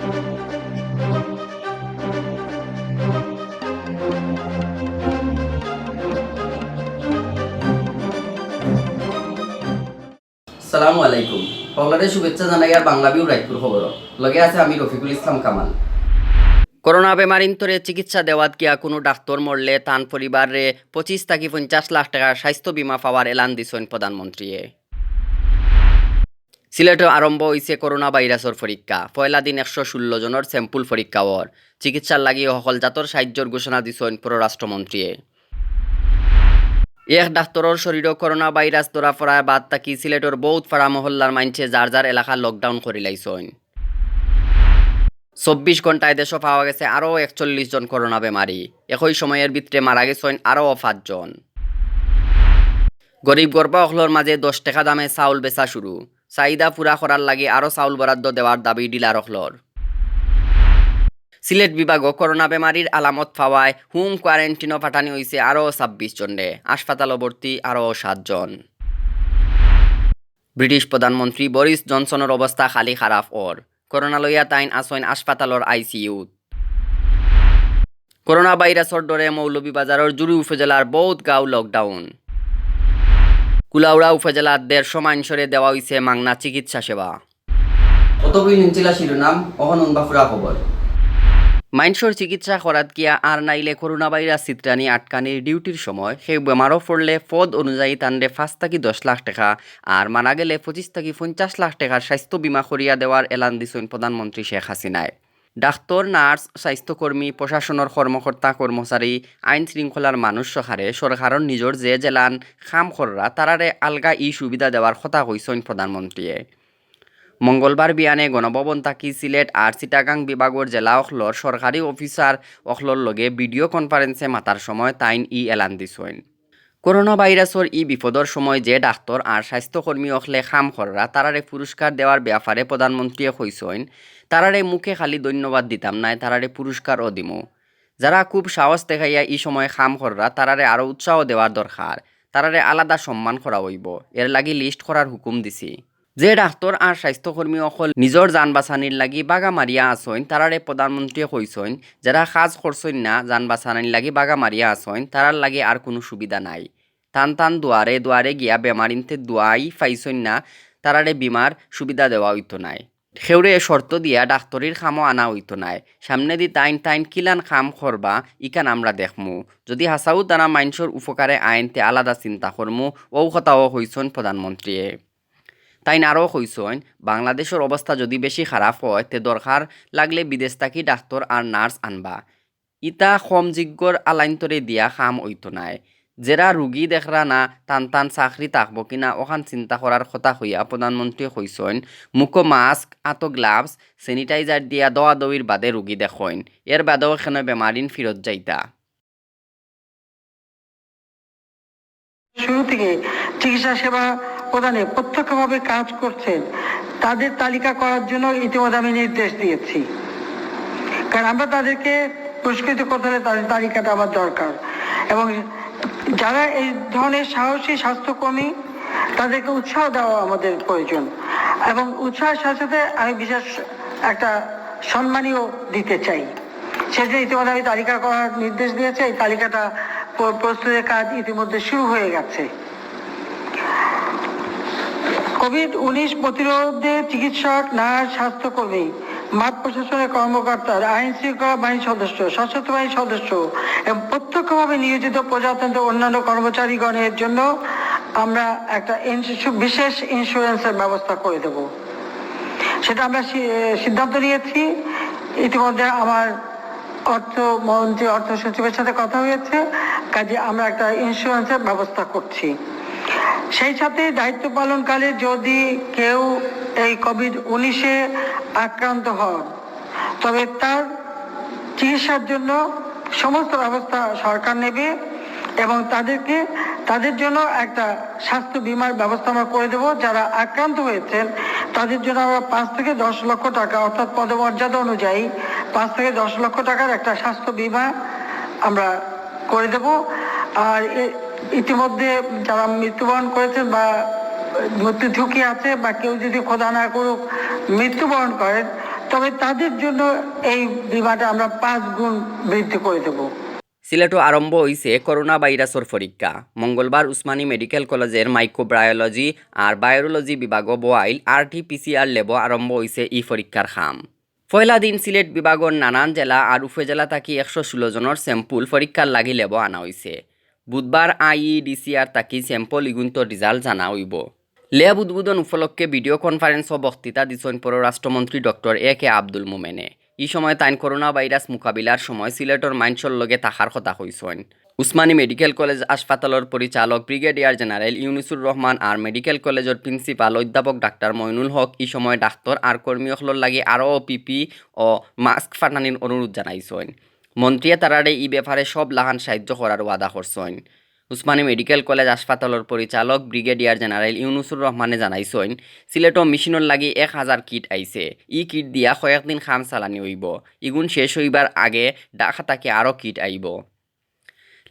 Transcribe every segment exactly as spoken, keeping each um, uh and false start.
সালামু আলাইকুম। হকলরে শুভেচ্ছা জানাইয়ার বাংলা ভিউ রায়পুর খবর। লগে আছে আমি রফিকুল ইসলাম কামাল। করোনা বেমারিন্তরে চিকিৎসা দেওয়াত গিয়া কুনু ডাক্তর মরলে তান পরিবাররে পঁচিশ থাকি পঞ্চাশ লাখ টেকার স্বাস্থ্য বীমা পাওয়ার এলান দিছইন প্রধানমন্ত্রীয়ে। সিলেটো আরম্ভ অইছে করোনা ভাইরাসর পরীক্ষা। পয়লা দিন একশো ষোলো জনর sample পরীক্ষা অর। চিকিৎসার লাগি হকল জাতর সাহায্যর ঘোষণা দিছইন পররাষ্ট্রমন্ত্রীয়ে। এক ডাক্তরর শরীরো করোনা ভাইরাস ধরা পড়ার বাদ থাকি সিলেটর বউত পাড়া মহল্লার মাইনষে যার যার এলাকা lockdown করিলাইছইন। চব্বিশ ঘন্টায় দেশো পাওয়া গেছে আরও একচল্লিশ জন করোনা বেমারি। একই সময়ের ভিতরে মারা গেছইন আরও পাঁচজন। গরিব গরবা অকলর মাঝে দশ টেকা দামে চাউল বেচা শুরু। চাহিদা পুরা করার লাগি আরও চাউল বরাদ্দ দেওয়ার দাবি ডিলার অকলর। সিলেট বিভাগো করোনা বেমারির আলামত পাওয়ায় home quarantine-ও পাঠানি অইছে আরও ছাব্বিশ জনরে, হাসপাতালো ভর্তি আরও সাতজন। ব্রিটিশ প্রধানমন্ত্রী বরিস জনসনর অবস্থা খালি খারাপ অর। করোনা লইয়া তাইন আছইন হাসপাতালর আইসিইউত। করোনা ভাইরাসর ডরে মৌলভীবাজারর জুড়ি উপজেলার বউত গাঁও lockdown। কুলাউড়া উপজেলার দেড়শো মাইনষরে দেওয়া অইছে মাংনা চিকিৎসা সেবা। অতগুইন হিনছিলা শিরোনাম, অখন হুনবা পুরা খবর। মাইনষর চিকিৎসা করাত গিয়া আর নাইলে করোনা ভাইরাস ছিতরানি আটকানির ডিউটির সময় কেউ বেমারো পড়লে পদ অনুযায়ী তানরে পাঁচ থাকি দশ লাখ টেকা আর মারা গেলে পঁচিশ থাকি পঞ্চাশ লাখ টেকার স্বাস্থ্য বীমা করিয়া দেওয়ার এলান দিছইন প্রধানমন্ত্রী শেখ হাসিনায়। ডাক্তর, নার্স, স্বাস্থ্যকর্মী, প্রশাসনর কর্মকর্তা কর্মচারী, আইন শৃঙ্খলার মানুষ সহারে সরকারর নিজর যে জেলান কাম কররা তারারে আলগা ই সুবিধা দেওয়ার কথা কইছইন প্রধানমন্ত্রীয়ে। মঙ্গলবার বিয়ানে গণভবন থাকি সিলেট আর চিটাগাং বিভাগর জেলা অকলর সরকারি অফিসার অকলর লগে ভিডিও কনফারেন্সে মাতার সময় তাইন ই এলান দিছইন। করোনা ভাইরাসর ই বিপদর সময় যে ডাক্তর আর স্বাস্থ্যকর্মী অকলে কাম কররা তারারে পুরস্কার দেওয়ার ব্যাপারে প্রধানমন্ত্রীয়ে কইছইন, "তারারে মুখে খালি ধন্যবাদ দিতাম নায়, তারারে পুরস্কারও দিমু।" যারা খুব সাহস দেখাইয়া ই সময় কাম কররা, তারারে আরো উৎসাহ দেওয়ার দরকার। তারারে আলাদা সম্মান করা অইবো। এর লাগি লিস্ট করার হুকুম দিছি। যে ডাক্তর আর স্বাস্থ্যকর্মী অকল নিজর জান বাঁচানির লাগি বাগা মারিয়া আছইন, তারারে প্রধানমন্ত্রীয়ে কইছইন, যারা কাজ করছইন না, জান বাঁচানির লাগি বাগা মারিয়া আছইন, তারার লাগি আর কুনু সুবিধা নাই। তান তান দুয়ারে দুয়ারে গিয়া বেমারিন্তে দোয়াই পাইছইন না, তারারে বীমার সুবিধা দেওয়া অইতো নায়। কেউরে শর্ত দিয়া ডাক্তরির কামো আনা অইতো নায়। সামনেদি তাইন তাইন কিলান কাম করবা, ইখান আমরা দেখমু। যদি হাছাউ তারা মাইনষর উপকারে আইন, তে আলাদা চিন্তা করমু, অউ কথাও কইছইন প্রধানমন্ত্রীয়ে। তাইন আরও কইছইন, বাংলাদেশর অবস্থা যদি বেশি খারাপ অয়, তে দরকার লাগলে বিদেশ থাকি ডাক্তর আর নার্স আনবা। ইতা কম যোগ্যর আলাইন্তরে দিয়া কাম অইতো নায়। যেরা রুগী দেখরা না, তান তান চাকরি থাকবো কিনা, অখান চিন্তা করার কথা কইয়া প্রধানমন্ত্রীয়ে কইছইন, মুখো মাস্ক, আতো গ্লাভস, স্যানিটাইজার দিয়া দওয়াদওয়ির বাদে রুগী দেখইন। এর বাদেও কেনে বেমারিন ফিরত যাইতা। শুরু থেকে চিকিৎসা সেবা প্রদানে প্রত্যক্ষভাবে কাজ করছেন, তাদের তালিকা করার জন্য ইতিমধ্যে আমি নির্দেশ দিয়েছি, কারণ আমরা তাদেরকে পুরস্কৃত করতে হলে তাদের তালিকাটা আমার দরকার। এবং যারা এই ধরনের সাহসী স্বাস্থ্যকর্মী, তাদেরকে উৎসাহ দেওয়া আমাদের প্রয়োজন, এবং উৎসাহের সাথে সাথে আমি বিশেষ একটা সম্মানীয় দিতে চাই। সেজন্য ইতিমধ্যে আমি তালিকা করার নির্দেশ দিয়েছি। এই তালিকাটা প্র-, প্রস্তুতের কাজ ইতিমধ্যে শুরু হয়ে গেছে। কোভিড উনিশ প্রতিরোধে চিকিৎসক, নার্স, স্বাস্থ্যকর্মী, মাঠ প্রশাসনের কর্মকর্তা, আইন শৃঙ্খলা বাহিনীর সদস্য, সশস্ত্র বাহিনীর সদস্য এবং প্রত্যক্ষভাবে নিয়োজিত প্রজাতন্ত্রের অন্যান্য কর্মচারীগণের জন্য আমরা একটা ইন্স্যু-, বিশেষ ইন্স্যুরেন্সের ব্যবস্থা করে দেব। সেটা আমরা সি-, সিদ্ধান্ত নিয়েছি। ইতিমধ্যে আমার অর্থমন্ত্রী, অর্থ সচিবের সাথে কথা হয়েছে, কাজে আমরা একটা ইন্স্যুরেন্সের ব্যবস্থা করছি। সেই সাথে দায়িত্ব পালনকালে যদি কেউ এই কোভিড উনিশে আক্রান্ত হন, তবে তার চিকিৎসার জন্য সমস্ত ব্যবস্থা সরকার নেবে এবং তাদেরকে, তাদের জন্য একটা স্বাস্থ্য বীমার ব্যবস্থা আমরা করে দেব। যারা আক্রান্ত হয়েছেন, তাদের জন্য আমরা পাঁচ থেকে দশ লক্ষ টাকা, অর্থাৎ পদমর্যাদা অনুযায়ী পাঁচ থেকে দশ লক্ষ টাকার একটা স্বাস্থ্য বীমা আমরা করে দেব। আর এ-, ইতিমধ্যে যারা মৃত্যুবরণ করেছেন বা মৃত্যু ঝুঁকি আছে বা কেউ যদি, খোদা না করুক, মৃত্যুবরণ করেন, তবে তাদের জন্য এই বিমাটা আমরা পাঁচ গুণ বৃদ্ধি করে দেব। সিলেটো আরম্ভ অইছে করোনা ভাইরাসর পরীক্ষা। মঙ্গলবার উসমানী মেডিকেল কলেজের মাইক্রোবায়োলজি আর ভাইরোলজি বিভাগও বওয়াইল আরটিপিসিআর ল্যাবও আরম্ভ অইছে ই পরীক্ষার কাম। পয়লা দিন সিলেট বিভাগর নানান জেলা আর উপজেলা থাকি একশো ষোলো জনর sample পরীক্ষার লাগি ল্যাবও আনা অইছে। বুধবার আইইডিসিআর থাকি sample ইগুইন্তর result জানা অইবো। ল্যাব উদ্বোধন উপলক্ষে ভিডিও কনফারেন্সও বক্তৃতা দিছইন পররাষ্ট্রমন্ত্রী ডক্টর এ কে আব্দুল মোমেনে। ই সময় তাইন করোনা ভাইরাস মোকাবিলার সময় সিলেটর মাইনষর লগে থাকার কথা কইছইন। উসমানী মেডিকেল কলেজ হাসপাতালর পরিচালক ব্রিগেডিয়ার জেনারেল ইউনুসুর রহমান আর মেডিকেল কলেজর প্রিন্সিপাল অধ্যাপক ডাক্তার মইনুল হক ই সময় ডাক্তর আর কর্মী অকলর লাগি আরও পিপি ও মাস্ক ফাটানির অনুরোধ জানাইছইন। মন্ত্রীয়ে তারারে ই ব্যাপারে সব লাখান সাহায্য করার ওয়াদা করছইন। উসমানী মেডিকেল কলেজ হাসপাতালর পরিচালক ব্রিগেডিয়ার জেনারেল ইউনুসুর রহমানে জানাইছইন, সিলেটো মেশিনর লাগি এক হাজার কিট আইছে। ই কিট দিয়া কয়েকদিন কাম চালানি অইবো। ইগুন শেষ অইবার আগে ঢাকা থাকি আরও কিট আইবো।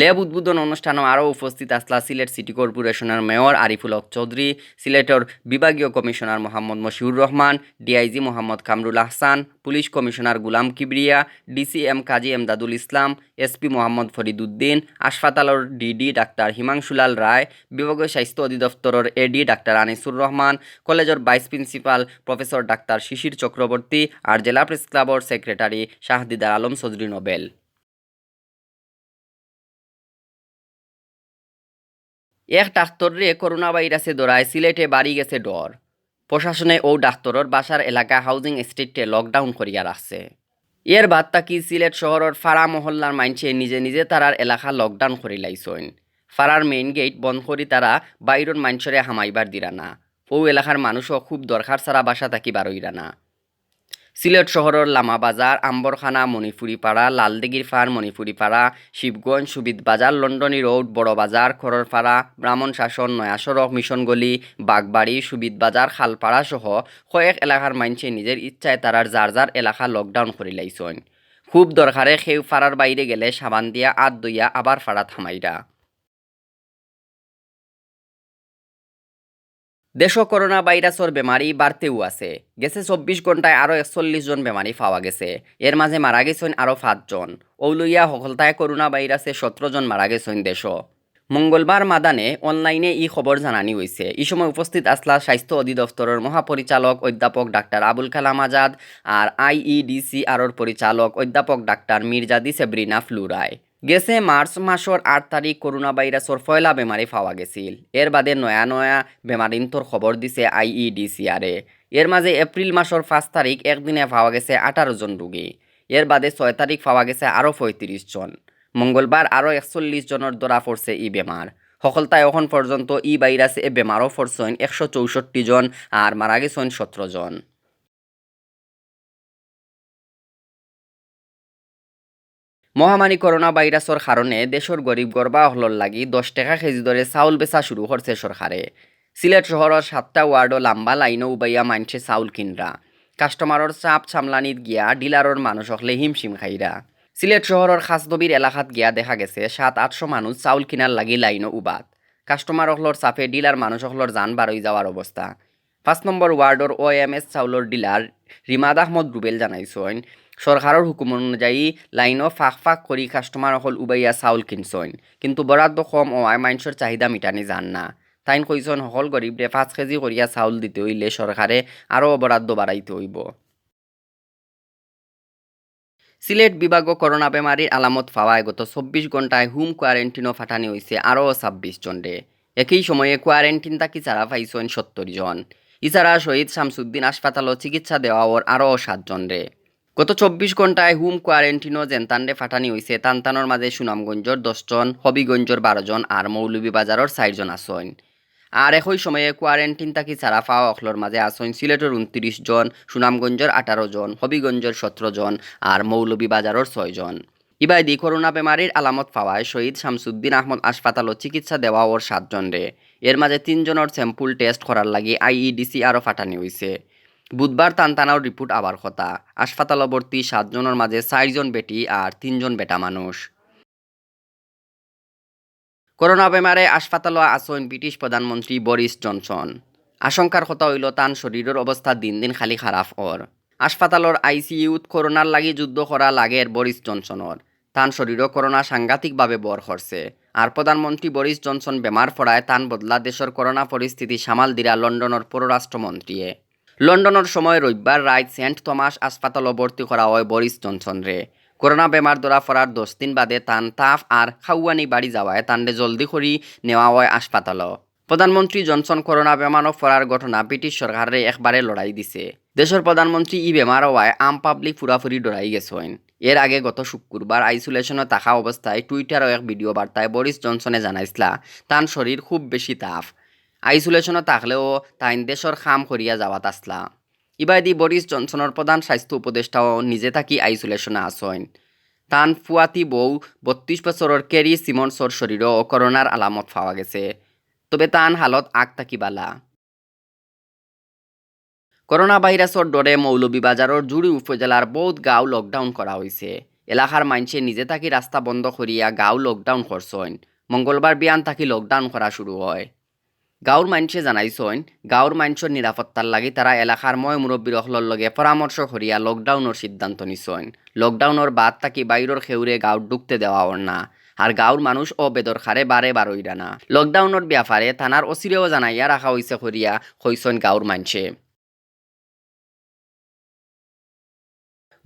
ল্যাব উদ্বোধন অনুষ্ঠানো আরও উপস্থিত আছলা সিলেট সিটি কর্পোরেশনর মেয়র আরিফুল হক চৌধুরী, সিলেটর বিভাগীয় কমিশনার মোহাম্মদ মশিউর রহমান, ডিআইজি মোহাম্মদ কামরুল আহসান, পুলিশ কমিশনার গুলাম কিবরিয়া, ডিসিএম কাজী এমদাদুল ইসলাম, এসপি মোহাম্মদ ফরিদ উদ্দিন, হাসপাতালর ডিডি ডাক্তার হিমাংশুলাল রায়, বিভাগীয় স্বাস্থ্য অধিদপ্তরর এডি ডাক্তার আনিসুর রহমান, কলেজর ভাইস প্রিন্সিপাল প্রফেসর ডাক্তার শিশির চক্রবর্তী আর জেলা প্রেস ক্লাবর সেক্রেটারি শাহদিদার আলম চৌধুরী নোবেল। এক ডাক্তররে করোনা ভাইরাসে ধরায় সিলেটে বাড়ি গেছে ডর। প্রশাসনে অউ ডাক্তরর বাসার এলাকা হাউজিং এস্টেটে লকডাউন করিয়া রাখছে। এর বাদ থাকি সিলেট শহরর ফাড়া মহল্লার মাইনষে নিজে নিজে তারার এলাকা লকডাউন করি লাইছইন। ফাড়ার মেইন গেইট বন্ধ করি তারা বাইরর মাইনষরে হামাইবার দিরা না। অউ এলাকার মানুষও খুব দরকার ছাড়া বাসা থাকি বারইরা না। সিলেট শহরর লামা বাজার, আম্বরখানা, মণিপুরি পাড়া, লালদিঘির পাড়, মণিপুরি পাড়া, শিবগঞ্জ, সুবিদ বাজার, লন্ডনী রোড, বড় বাজার, খরর পাড়া, ব্রাহ্মণ শাসন, নয়া সড়ক, মিশন গলি, বাগবাড়ি, সুবিদ বাজার, খালপাড়া সহ কয়েক এলাকার মাইনষে নিজের ইচ্ছায় তারার যার যার এলাকা লকডাউন করি লাইছইন। খুব দরকারে কেউ পাড়ার বাইরে গেলে সাবান দিয়া আত ধইয়া আবার পাড়াত হামাইরা। দেশো করোনা ভাইরাসর বেমারি বাড়তেউ আছে। গেছে চব্বিশ ঘন্টায় আরও একচল্লিশ জন বেমারি পাওয়া গেছে। এর মাঝে মারা গেছইন আরও পাঁচ জন। অউ লইয়া হকলতায় করোনা ভাইরাসে সতেরো জন মারা গেছইন দেশো। মঙ্গলবার মাদানে অনলাইনে ই খবর জানানি অইছে। ই সময় উপস্থিত আছলা স্বাস্থ্য অধিদপ্তরর মহাপরিচালক অধ্যাপক ডাক্তার আবুল কালাম আজাদ আর আইইডিসিআরর পরিচালক অধ্যাপক ডাক্তার মির্জাদি সেব্রিনা ফ্লুরায়। গেছে মার্চ মাসর আট তারিখ করোনা ভাইরাসর পয়লা বেমারি পাওয়া গেছিল। এর বাদে নয়া নয়া বেমারিন্তর খবর দিছে আইইডিসিআরে। এর মাঝে এপ্রিল মাসর পাঁচ তারিখ একদিনে পাওয়া গেছে আঠারো জন রুগী। এর বাদে ছয় তারিখ পাওয়া গেছে আরও পঁয়ত্রিশ জন। মঙ্গলবার আরও একচল্লিশ জনর ধরা পড়ছে ই বেমার। হকলতায় অখন পর্যন্ত ই ভাইরাসে বেমারো পড়ছইন একশো চৌষট্টি জন আর মারা গেছইন সতেরো জন। মহামারী করোনা ভাইরাসর কারণে দেশর গরিব গরবা অকলর লাগি দশ টেকা কেজি দরে চাউল বেচা শুরু করছে সরকারে। সিলেট শহরর সাতটা ওয়ার্ডো লাম্বা লাইনো উবাইয়া মাইনষে চাউল কিনরা। কাস্টমারর চাপ সামলানিত গিয়া ডিলারর মানুষ অকলে হিমশিম খাইরা। সিলেট শহরর খাসদবির এলাকাত গিয়া দেখা গেছে সাত আটশো মানুষ চাউল কিনার লাগি লাইনো উবাত। কাস্টমার অকলর চাপে ডিলার মানুষ অকলর জান বারই যাওয়ার অবস্থা। পাঁচ নম্বর ওয়ার্ডর ওএমএস চাউলর ডিলার রিমাদ আহমদ রুবেল জানাইছইন, সরকারর হুকুম অনুযায়ী লাইনো ফাঁক ফাঁক করি কাস্টমার অকল উবাইয়া চাউল কিনছইন, কিন্তু বরাদ্দ কম অওয়ায় মাইনষর চাহিদা মিটানি যার না। তাইন কইছইন, হকল গরিবরে পাঁচ কেজি করিয়া চাউল দিতে অইলে সরকারে আরও বরাদ্দ বাড়াইতে অইবো। সিলেট বিভাগো করোনা বেমারির আলামত পাওয়ায় গত চব্বিশ ঘন্টায় হোম কোয়ারেন্টিনো ফাটানি অইছে আরও ছাব্বিশ জনরে। একই সময়ে কোয়ারেন্টিন থাকি ছাড়া পাইছইন সত্তর জন। ইছাড়া শহীদ শামসুদ্দিন হাসপাতালো চিকিৎসা দেওয়া অর আরও সাত জনরে। গত চব্বিশ ঘন্টায় হোম কোয়ারেন্টিনো যেনতানরে ফাটানি অইছে, তানতানর মাঝে সুনামগঞ্জর দশ জন, হবিগঞ্জর বারো জন আর মৌলভীবাজারর চাইর জন আছইন। আর একই সময়ে কোয়ারেন্টিন থাকি ছাড়া পাওয়া অকলর মাঝে আছইন সিলেটর ঊনত্রিশ জন, সুনামগঞ্জর আঠারো জন, হবিগঞ্জর সতেরো জন আর মৌলভীবাজারর ছয় জন। ইবায়দি করোনা বেমারির আলামত পাওয়ায় শহীদ শামসুদ্দিন আহমদ হাসপাতালো চিকিৎসা দেওয়া অর সাত জনরে। এর মাঝে তিন জনর sample test করার লাগি আইইডিসিআরো ফাটানি অইছে। বুধবার তানতানর রিপোর্ট আবার কথা। হাসপাতালো ভর্তি সাত জনর মাঝে চাইর জন বেটি আর তিন জন বেটা মানুষ। করোনা বেমারে হাসপাতালো আছইন ব্রিটিশ প্রধানমন্ত্রী বরিস জনসন। আশঙ্কার কথা অইলো তান শরীরর অবস্থা দিন দিন খালি খারাপ অর। হাসপাতালর আইসিইউত করোনার লাগি যুদ্ধ করা লাগের বরিস জনসনর। তান শরীরও করোনা সাংঘাতিকভাবে বর করছে। আর প্রধানমন্ত্রী বরিস জনসন বেমার পড়ায় তান বদলা দেশর করোনা পরিস্থিতি সামাল দিরা লন্ডনর পররাষ্ট্রমন্ত্রীয়ে। লন্ডনর সময় রবিবার রাইত সেন্ট থমাস হাসপাতালও ভর্তি করা অয় বরিস জনসনরে। করোনা বেমার ধরা পড়ার দশ দিন বাদে তান তাপ আর খাওয়ানি বাড়ি যাওয়ায় তানরে জলদি করি নেওয়া অয় হাসপাতালও। প্রধানমন্ত্রী জনসন করোনা বেমারো পড়ার ঘটনা ব্রিটিশ সরকাররে একবারে লড়াই দিছে। দেশর প্রধানমন্ত্রী ই বেমার অওয়ায় আম পাবলিক পুরাপুরি ডরাই গেছইন। এর আগে গত শুক্রবার আইসোলেশনো থাকা অবস্থায় টুইটারও এক ভিডিও বার্তায় বরিস জনসনে জানাইছলা তান শরীর খুব বেশি তাপ। আইসোলেশনো থাকলেও তাইন দেশর কাম করিয়া যাওয়াত আছলা। ইবায়দি বরিস জনসনর প্রধান স্বাস্থ্য উপদেষ্টাও নিজে থাকি আইসোলেশনো আছইন। তান ফুয়াতি বউ বত্রিশ বছরর কেরি সিমন্সর শরীরও করোনার আলামত পাওয়া গেছে। তবে তান হালত আগ থাকি বালা। করোনা ভাইরাসর ডরে মৌলভীবাজারর জুড়ি উপজেলার বউত গাঁও লকডাউন করা অইছে। এলাকার মাইনষে নিজে থাকি রাস্তা বন্ধ করিয়া গাঁও লকডাউন করছইন। মঙ্গলবার বিয়ান থাকি লকডাউন করা শুরু অয়। গাঁওর মাইনষে জানাইছইন, গাঁওর মাইনষর নিরাপত্তার লাগি তারা এলাকার ময়-মুরব্বির অকলর লগে পরামর্শ করিয়া লকডাউনর সিদ্ধান্ত নিছইন। লকডাউনর বাদ থাকি বাইরর কেউরে গাঁওত ঢুকতে দেওয়া অর না। আর গাঁওর মানুষও বেদরকারে বারে বারইরা না। লকডাউনর ব্যাপারে থানার ওসিরেও জানাইয়া রাখা অইছে করিয়া কইছইন গাঁওর মাইনষে।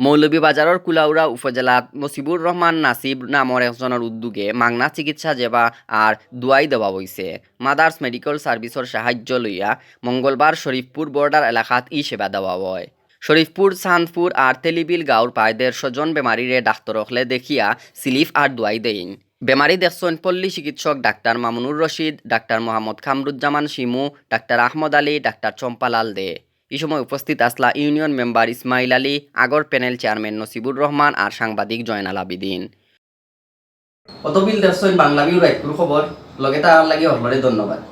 মৌলভীবাজারর কুলাউড়া উপজেলাত নসিবুর রহমান নাসিব নামর একজনর উদ্যোগে মাগনা চিকিৎসা সেবা আর দুয়াই দেওয়া অইছে। মাদার্স মেডিকেল সার্ভিসর সাহায্য লইয়া মঙ্গলবার শরীফপুর বর্ডার এলাকাত ই সেবা দেওয়া অয়। শরীফপুর, চাঁদপুর আর তেলিবিল গাঁওর প্রায় দেড়শো জন বেমারিরে ডাক্তর অকলে দেখিয়া সিলিফ আর দুয়াই দেইন। বেমারি দেখছইন পল্লী চিকিৎসক ডাক্তার মামুনুর রশিদ, ডাক্তার মোহাম্মদ কামরুজ্জামান শিমু, ডাক্তার আহমদ আলী, ডাক্তার চম্পালাল দে। ই সময় উপস্থিত আছলা ইউনিয়ন মেম্বার ইসমাইল আলী, আগর প্যানেল চেয়ারম্যান নসিবুর রহমান আর সাংবাদিক জয়নাল আবিদিন। অতবিল দেখছইন বাংলা ভিউ রাইতকুর খবর, লগে থাকার লাগি হকলরে ধন্যবাদ।